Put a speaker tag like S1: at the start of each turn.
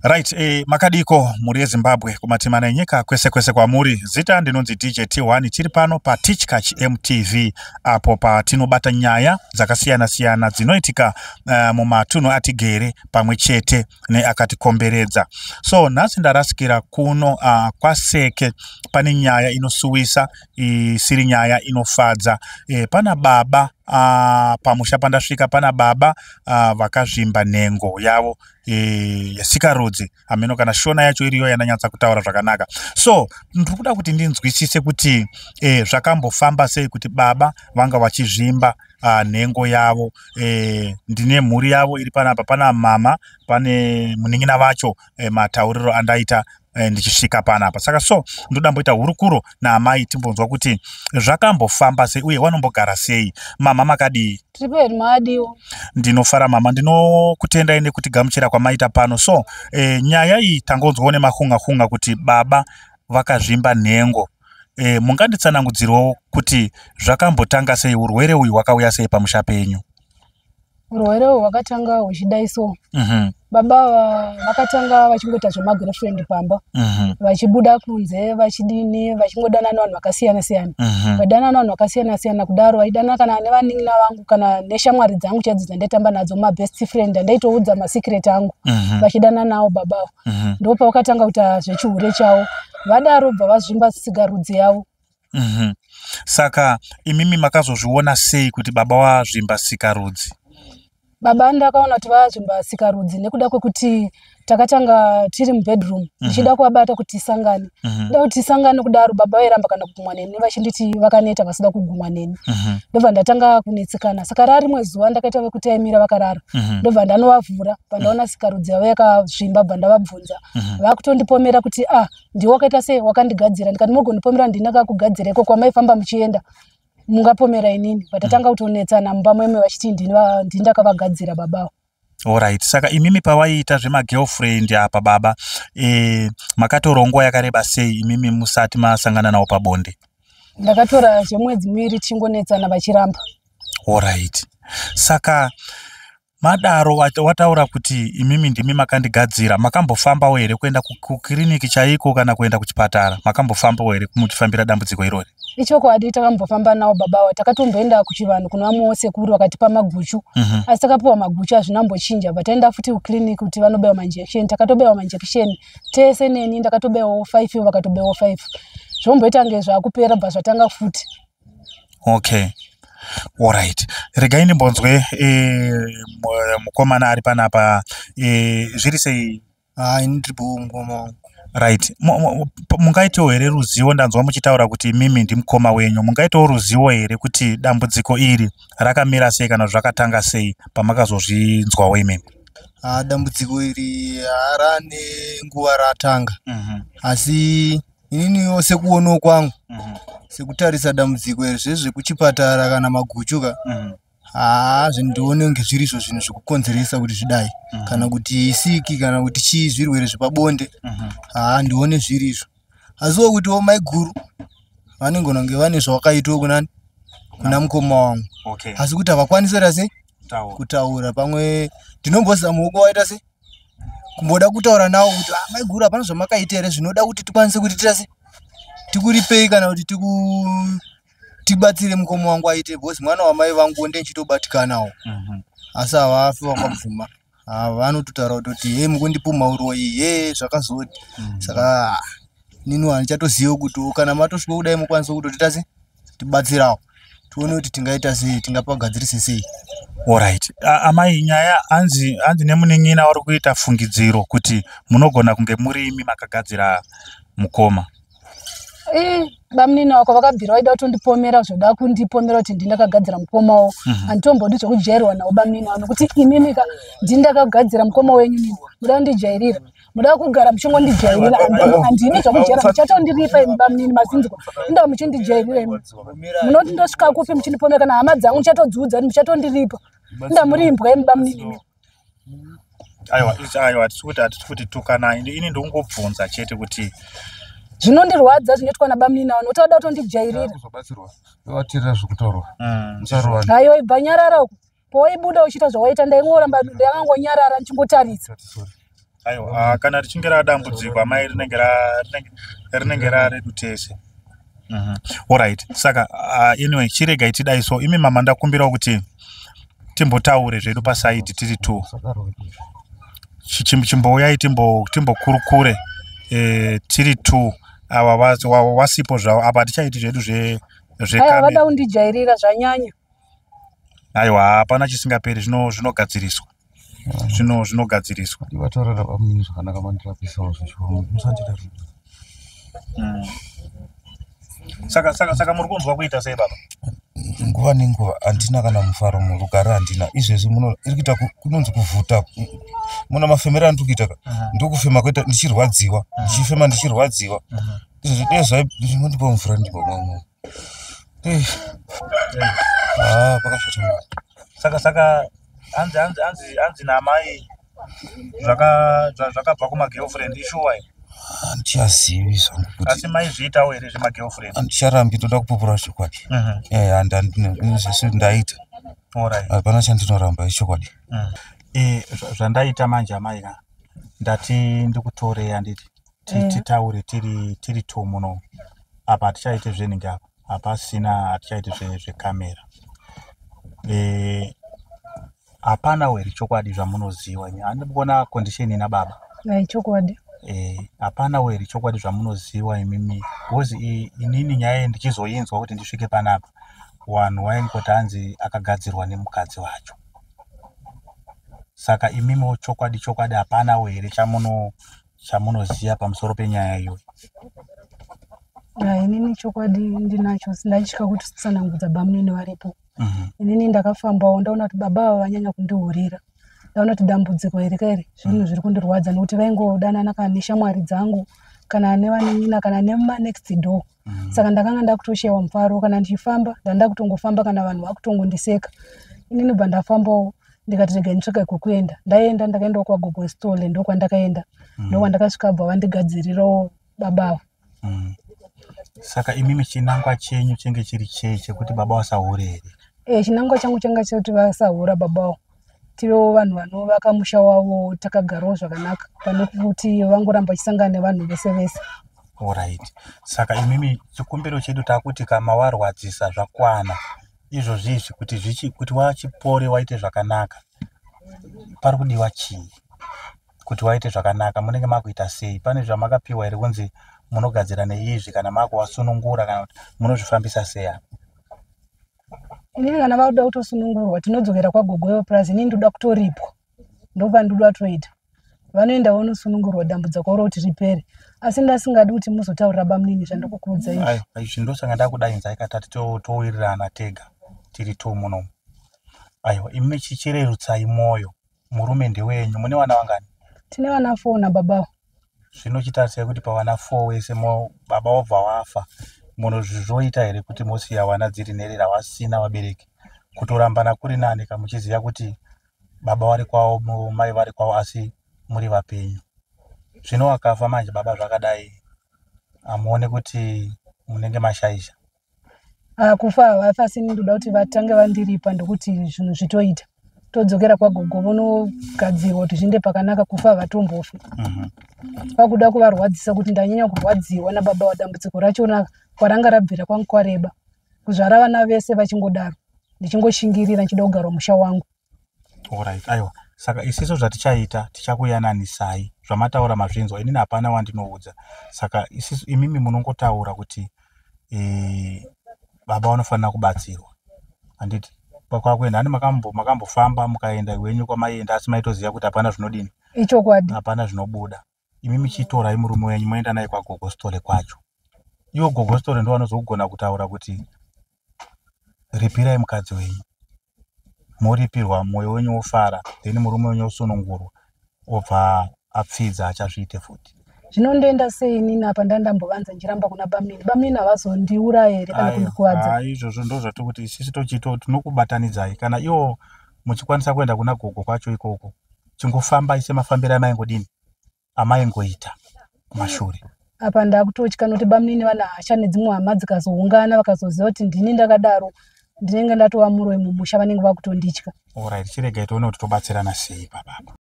S1: Right, makadiko mhuri yeZimbabwe kumatimana enyika kwese kwese kwamuri. Zita ndinonzi DJ T1, tiri pano paTichkach MTV apo patinobata nyaya dzakasiyana siyana dzinoitika mumatunhu atigere pamwe chete neakatikomberedza. So nhasi ndarasikira kuno kwaSeke, pane nyaya inosuwisa isiri nyaya inofadza. Pana baba pamusha pandasvika pana baba vakazvimba nhengo yavo yesikarudzi, hameno kana Shona yacho iriyo yandanyatsa kutaura zvakanaka. So ndiri kuda kuti ndinzwisise kuti zvakambofamba sei kuti baba vanga vachizvimba nhengo yavo. Ndine mhuri yavo iri panapa, pana mama, pane munin'ina vacho, matauriro andaita ndichisvika panapa. Saka so ndoda mboita hurukuro naamai timbonzwa kuti zvakambofamba sei uye vanombogara sei. Mama, makadii?
S2: Tiripo hedu, maadiwo?
S1: Ndinofara mama, ndinokutendai nekutigamuchira kwamaita pano. So nyaya iyi tangonzwawo nemahunga-hunga kuti baba vakazvimba nhengo. Munganditsanangudzirawo kuti zvakambotanga sei, urwere uyu hwakauya sei pamusha penyu?
S2: Urwere uhu hwakatanga huchidai so. Baba vakatanga vachingoita zvemagirlfriend pamba, vachibuda kunze, vachidini, vachingodanana nevanhu vakasiyana siyana. Vadanana nevanhu vakasiyana siyana kudaro, vaidana kana nevanin'ina vangu kana neshamwari dzangu chaidzo dzandaitamba nadzo, mabest friend andaitoudza masecret angu, vachidana nawo baba avo. Ndo pavakatanga kuita zvechihure chavo. Vadaro bva vazvimba sikarudzi yavo.
S1: Saka imimi makazozviona sei kuti baba wazvimba sikarudzi?
S2: Baba ndakaona kuti vazvimba sikarudzi nekuda kwekuti takatanga tiri mubedroom, ndichida kuvabata kuti tisangane. Da kuti tisangane kudaro, baba vairamba kana kugumwa neni, vachinditi vakaneta, vasida kugumwa neni. Ndobva ndatanga kunetsekana. Saka rarimwe zuva ndakaita vekutaimira vakarara, ndobva ndanovavhura, bva ndaona sikarudzi yavo yakazvimba. Bva ndavabvunza, vakutondipomera kuti, "Ah, ndiwe wakaita sei, wakandigadzira." Ndikati, "Mogondipomera, ndini ndakakugadzira? Iko kwamaifamba muchienda mungapomera inini?" Vatatanga kutonetsana mumba mwemwe, vachiti ndini ndini ndakavagadzira babawo.
S1: Alright, saka imimi pawaiita zvemagirlfriend apa baba, makatora nguva yakareba sei imimi musati masangana nawo pabonde?
S2: Ndakatora zvemwedzi 2 tichingonetsana, vachiramba.
S1: Alright, saka madaro wataura kuti imimi ndimi makandigadzira, makambofambawo here kuenda kukiriniki chaiko kana kuenda kuchipatara? Makambofambawo here muchifambira dambudziko irori?
S2: Ichokwadi, takambofamba nawo babawa. Takatomboenda kuchivanhu kuna vamwewo sekuru, vakatipa maguchu. Asi takapiwa maguchu, hazvina mbochinja. Bva taenda futi kukiriniki kuti vanobayiwa mainjection. Takatobayiwa mainjection tese, neni ndakatobayiwawo 5, ivo vakatobayiwawo 5. Zvomboita nge zvakupera, bva zvatanga futi.
S1: Okay, alright, regai ndimbonzwe mukomana ari panapa. Zviri sei?
S3: Hai, ndiripo, mukoma wangu.
S1: Right, mungaitewo here ruzivo, ndanzwa muchitaura kuti imimi ndimukoma wenyu, mungaitewo ruzivo here kuti dambudziko iri rakamira sei kana zvakatanga sei pamakazozvinzwawo imimi?
S3: Ah, dambudziko iri harane nguva ratanga, asi ininiwo sekuonawo kwangu, sekutarisa dambudziko iri, zvezvekuchipatara kana maguchu ka, haa, zvindione kunge zviri izvo zvinhu zvikukonzeresa kuti zvidai, kana kuti isiki kana kuti chii, zvirwere zvepabonde. Haa, ndione zviri izvo, asiwo kutiwo maiguru vanengona kunge vane zvawakaitawo kunani, kuna mukoma wangu, asi kuti havakwanisi ra sei
S1: Kutaura.
S3: Kutaura. Pamwe ndinombozamawo kuvaita sei, kumboda kutaura nawo kuti, "Ah, maiguru, hapana zvamakaita here zvinoda kuti tikwanise kuti tira sei, tikuripei kana kuti tibatsire mukoma wangu aite, because mwana wamai vangu nde ndichitobatikanawo?" Asi havafi vakabvuma. Vanototaura kutoti, "He, mukundipumha uroyi, he, zvakazoti." Saka nini handichatoziva kuti kana matosvika kudai mukwanisa kutotiita sei, tibatsirawo tione kuti tingaita sei, tingapagadzirise sei.
S1: Alright. Amai, nyaya hanzi nemunin'ina vari kuita fungidziro kuti munogona kunge muri imi makagadzira mukoma.
S2: Ii, bamunini wako vakabvira vaida kutondipomera, zvoda kundipomera kuti ndini ndakagadzira mukoma wavo. Handitombodi zvekujairwa navo bamunini vavo, nokuti imimi ka, ndini ndakagadzira mukoma wenyu nini? Muda kundijairira, muda kugara muchingondijairira. Handini zvekujaira, muchatondiripa imi bamunini, mazinzwa? Indaa muchindijairira imi, munoti ndosvika kupi muchindipomera? Kana hama dzangu ndichatodziudza kuti muchatondiripa. Inda muri imbwa imi bamunini imi.
S1: Aiwa, aiwa, hatisi kuti tukanai. Ini ndikungobvunza chete kuti
S2: Zvinondirwadza zvinoitwa nabamunini avo, nokuti vada kutondijairira.
S4: Kuzobatsirwa vateerera zvekutaurwa, musarovana.
S2: Aiwa, ibva, nyarara uko. Pawaibuda uchiita zvawaita, ndaingoramba ndakangonyarara ndichingotarisa.
S4: Sorry.
S1: Aiwa, kana richinge radambudziko amai, rinenge raredu tese. Alright, saka anyway, chiregai tidai. So imi mama, ndakumbirawo kuti timbotaure zvedu paside tiri two. Chimbouyai timbokurukure tiri two. Ava wasipo zvavo apa, hatichaiti zvedu
S2: Aya, vada zvekamera. Kundijairira zvanyanya.
S1: Aiwa, hapana chisingaperi, zvinogadziriswa, zvinogadziriswa.
S4: Vataurira bamunini zvakanaka, mandirapisawo zvacho, musandidaro.
S1: Saka muri kunzwa kuita sei, baba?
S4: Nguva nenguva handina kana mufaro, murugare handina. Izvezvi muno iri kuita kunonzi kuvhuta muna mafemero andiri kuita ka, ndokufema kuita ndichirwadziwa, ndichifema ndichirwadziwa. Izvezvi dei zvai ndingondipa mvura ndimbomwa. Ah, pakashata.
S1: Saka hanzi namai zvakabva kumagirlfriend, ishuwa here?
S4: Handichazivi zvangu kuti.
S1: Asi maizviitawo here zvemagirlfriend?
S4: Handicharambi, ndoda kupupura chokwadi. Zvese ndaita. Hapana chandinoramba, ichokwadi.
S1: Zvandaita manje amai ka, ndati ndikutorei, handiti? Titaure tiri two muno apa, hatichaiti zvenhingi apa, hapasina, hatichaiti zvekamera. Hapanawo here chokwadi zvamunoziva imi? Handiri kuona condition ina baba.
S2: Ai, chokwadi.
S1: Hapanawo here chokwadi zvamunoziva imimi? Because inini nyaya iyi ndichizoinzwa kuti ndisvike panapa, vanhu vaingoti hanzi akagadzirwa nemukadzi wacho. Saka imimiwo chokwadi chokwadi hapanawo here chamunoziva pamusoro penyaya iyoyi?
S2: Ai, inini chokwadi ndinacho, sindatya kuti tsanangudza bamunini varipo. Inini ndakafambawo, ndaona kuti baba ava vanyanya kundihurira. Ndaona kuti dambudziko iri kairi, zvinhu zviri kundirwadza, nekuti vaingodanana kana neshamwari dzangu, kana nevanin'ina, kana nemanext door. Saka ndakanga ndakutoshayiwa mufaro. Kana ndichifamba, ndanda kutongofamba kana vanhu vakutongondiseka. Inini bva ndafambawo, ndikati regai nditsvake kwekuenda. Ndaenda, ndakaendawo kwaGogo Stole, ndokwandakaenda, ndokwandakasvika, bva vandigadzirirawo baba ava.
S1: Saka imimi chinangwa chenyu chenge chiri chei? Chekuti baba vasahure here?
S2: E, chinangwa changu changa chekuti vasahura babawo, tivewo vanhu vanovaka musha wavo, takagarawo zvakanaka, pane kuti vangoramba vachisangana nevanhu vese vese.
S1: Alright, saka imimi chikumbiro chedu takuti kama warwadzisa zvakwana izvozvi izvi, kuti kuti wachipore, waite zvakanaka, pari kudiwa chii kuti waite zvakanaka? Munenge makuita sei? Pane zvamakapiwa here kunzi munogadzira neizvi kana makuvasunungura, kana kuti munozvifambisa sei apa?
S2: Inini kana vakuda kutosunungurwa, tinodzokera kwagogoyo. Plus inini ndoda kutoripwa, ndopandoda kutoita. Vanoenda vonosunungurwa, dambudziko ro kuti ripere. Asi ndasingadi kuti muzotaurira bamunini zvandikukuudza izvi.
S1: Aiwa, izvi ndosaka ndakudainzai katati towirirana tega tiri two munomu. Aiwa, imi chichirerutsai mwoyo, murume ndewenyu. Mune vana vangani?
S2: Tine vana 4 nababawo.
S1: Zvino chitarisai kuti pavana 4 wese baba wobva wafa, munozvizoita here kuti mosiya vana dziri nherera vasina vabereki? Kutorambana kuri nani kamuchiziva kuti baba vari kwavo, mai vari kwavo, asi muri vapenyu. Zvino wakafa manje baba zvakadai, hamuone kuti munenge mashaisha?
S2: Ah, kufa havafa, asi ini ndoda kuti vatange vandiripa, ndokuti zvinhu zvitoita. Todzokera kwagogo, vonogadzirwa kuti zviende pakanaka. Kufa havatombofi. Pakuda kuvarwadzisa kuti ndanyanya kurwadziwa nababa vadambudziko rachona kwaranga rabvira kwangu kwareba, kuzvara vana vese vachingodaro, ndichingoshingirira ndichida kugara musha wangu.
S1: Alright, aiwa, saka isisu zvatichaita, tichakuyananisai. Zvamataura mazvinzwa, inini hapana wandinoudza. Saka isisu, imimi munongotaura kuti baba vanofanira kubatsirwa, handiti? Kwakuenda hani, makambofamba mukaenda wenyu kwamaienda, asi maitoziva kuti hapana zvinodini?
S2: Ichokwadi.
S1: Hapana zvinobuda. Imimi chitorai murume wenyu, moenda naye kwaGogo Stole kwacho. Iwo Gogo Stole ndo vanozogona kutaura kuti ripirai mukadzi wenyu. Moripirwa, mwoyo wenyu wofara, then murume wenyu osunungurwa, obva apfidza, achazviite futi.
S2: Zvino ndoenda sei inini apa? Ndandambovanza ndichiramba kuna bamini. Bamini havazondiuraya here kana kundikuvadza?
S1: Hai, izvozvo ndo zvatiri kuti isusu tochito tinokubatanidzai. Kana iwo muchikwanisa kuenda kuna gogo kwacho ikoko, chingofambai semafambiro amaingodini, amaingoita kumashure.
S2: Apa ndakutotya nokuti bamunini vana hasha nedzimwe hama dzikazoungana, vakazoziva kuti ndini ndakadaro, ndinenge ndatova muroi mumusha, vanenge vakutonditya.
S1: Alright, chiregai tione kuti tobatsirana sei papapa.